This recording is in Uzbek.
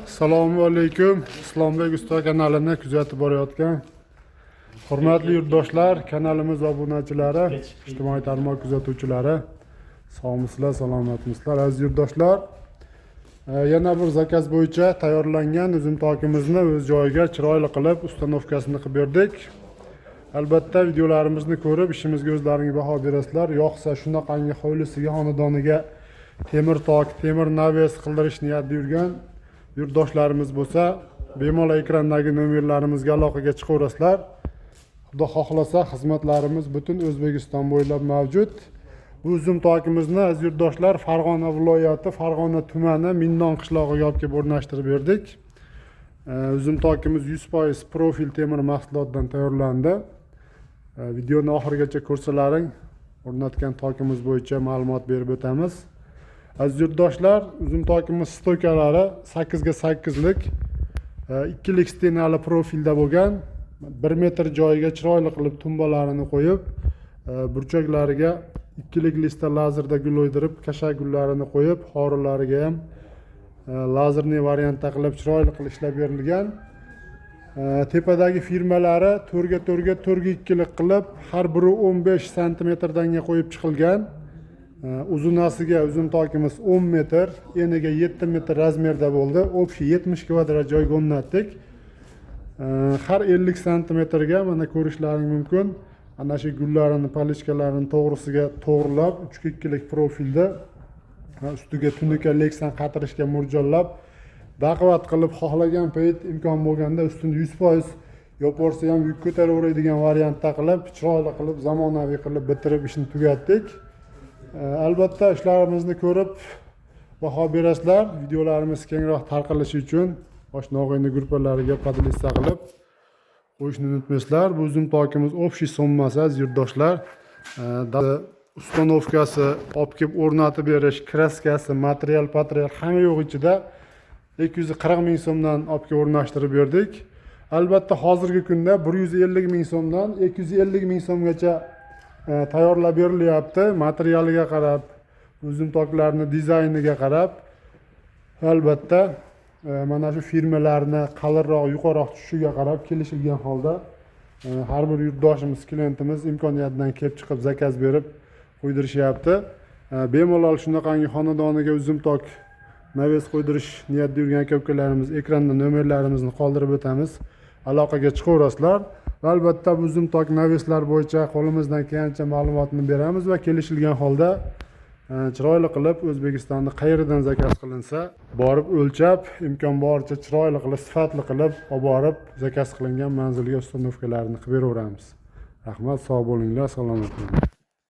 Assalomu alaykum. Islombek usta kanalini kuzatib borayotgan hurmatli yurtdoshlar, kanalimiz obunachilari, ijtimoiy tarmoq kuzatuvchilari, sog'misizlar, salomatmisizlar, aziz yurtdoshlar. Yana bir заказ bo'yicha tayyorlangan uzum tokimizni o'z joyiga chiroyli qilib установка sini qilib berdik. Albatta, videolarimizni ko'rib, ishimizga o'zlaring baho berasizlar. Yoqsa, shunaqangi hovlisiga, xonadoniga temir tok, temir навес qildirish niyatida yurgan yurtdoshlarimiz bo'lsa, bemalol ekrandagi nomerlarimizga aloqaga chiqaverasizlar. Xudo xohlasa, xizmatlarimiz butun O'zbekiston bo'ylab mavjud. Bu uzum tokimizni, aziz yurtdoshlar, Farg'ona viloyati, Farg'ona tumani, Mindon qishlog'iga olib kelib o'rnashtirib berdik. Uzum tokimiz 100% profil temir mahsulotidan tayyorlandi. Videoni oxirigacha ko'rsalaring, o'rnatgan tokimiz bo'yicha ma'lumot berib o'tamiz. Aziz yurtdoshlar, uzum tokimiz стойка lari 8 ga 8lik, ikkilik стена li profilda bo'lgan, 1 metr joyiga chiroyli qilib tumbalarini qo'yib, burchaklariga ikkilik лист da lazerda gul o'ydirib, kashak gullarini qo'yib, xorilariga ham лазерный variantda qilib, chiroyli qilib ishlab berilgan. Tepadagi firmalari 4 ga 4 ga 4 ga 2lik qilib, har biri 15 santimetrdanga qo'yib chiqilgan. Uzunasiga uzun tokimiz 10 metr, eniga 7 metr размер da bo'ldi. Общий 70 kvadrat joyga o'rnatdik. Har 50 santimetrga, mana, ko'rishlaring mumkin, ana shu gullarini, палочка larini to'g'risiga to'g'rilab, 3 ga 2lik profilda va ustiga tunuka leksan qatirishga mo'ljallab, baquvvat qilib, xohlagan payt imkon bo'lganda ustini 100% yoporsa ham yuk ko'taraveradigan variantda qilib, chiroyli qilib, zamonaviy qilib bitirib, ishni tugatdik. Albatta, ishlarimizni ko'rib baho berasizlar. Videolarimiz kengroq tarqalishi uchun oshna og'ayni gruppalariga поделиться qilib qo'yishni unutmaysizlar. Bu uzum tokimiz общий summasi, aziz yurtdoshlar, установка si, olib kelib o'rnatib berish, краска si, material patrial hamma yo'q ichida 240 000 so'mdan olib kelib o'rnashtirib berdik. Albatta, hozirgi kunda 150 000 so'mdan 250 000 so'mgacha tayyorlab berilyapti, materialiga qarab, uzum toklarni dizayniga qarab. Albatta, mana shu firmalarni qalinroq, yuqoriroq tushishiga qarab kelishilgan holda, har bir yurtdoshimiz, klientimiz imkoniyatidan kelib chiqib заказ berib qo'ydirishyapti. Bemalol shunaqangi xonadoniga uzum tok, навес qo'ydirish niyatida yurgan aka ukalarimiz ekranda nomerlarimizni qoldirib o'tamiz, aloqaga chiqaverasizlar va albatta, bu uzum tok, навес lar bo'yicha qo'limizdan kelgancha ma'lumotni beramiz va kelishilgan holda, chiroyli qilib, O'zbekistonni qayeridan заказ qilinsa, borib o'lchab, imkon boricha chiroyli qilib, sifatli qilib olib borib, заказ qilingan manzilga установка larini qilib beraveramiz. Rahmat, sog' bo'linglar, salomat bo'linglar.